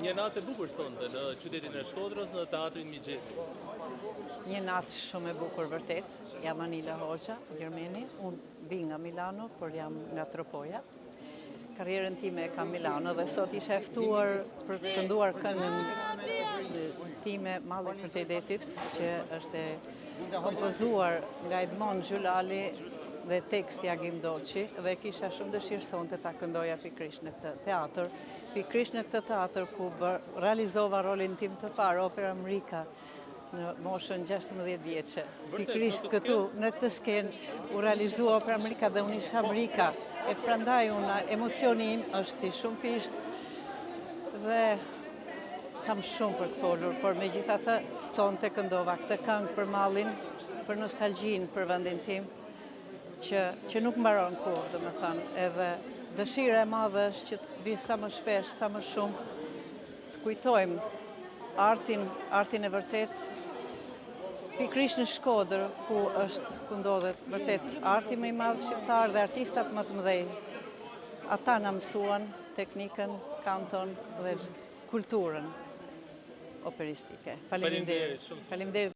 Një natë e bukur sonte në qytetin e Shkodrës në Teatrin Mixheti. Një natë shumë e bukur vërtet. Jam Anila Hoxha, Gjermeni. Unë vij nga Milano, por jam nga Tropoja. Karrierën time e kam Milano dhe sot isha e ftuar për të kënduar këngën time Malli përtej detit, që është e kompozuar nga Edmond Zhulali dhe teksti Agim Doçi dhe kisha shumë dëshirë sonte ta këndoja pikërisht në këtë teatër, pikërisht në këtë teatër ku bër, realizova rolin tim të parë, Opera Mrika, në moshën 16 vjeçe. Pikërisht këtu, në këtë skenë, u realizua Opera Mrika dhe unë isha Mrika. E prandaj unë, emocioni im është i shumëfishtë dhe kam shumë për të folur, por megjithatë sonte këndova këtë këngë për mallin, për nostalgjinë, për vendin tim, që, që nuk mbaron kurrë, domethënë, edhe dëshira e madhe është që të vijë sa më shpesh, sa më shumë, të kujtojmë artin, artin e vërtetë, pikërisht në Shkodër, ku është, ku ndodhet vërtet arti më i madh shqiptar dhe artistat më të mëdhenj. Ata na mësuan teknikën, kanton dhe kulturën operistike. Faleminderit. Faleminderit, shumë. Faleminderit.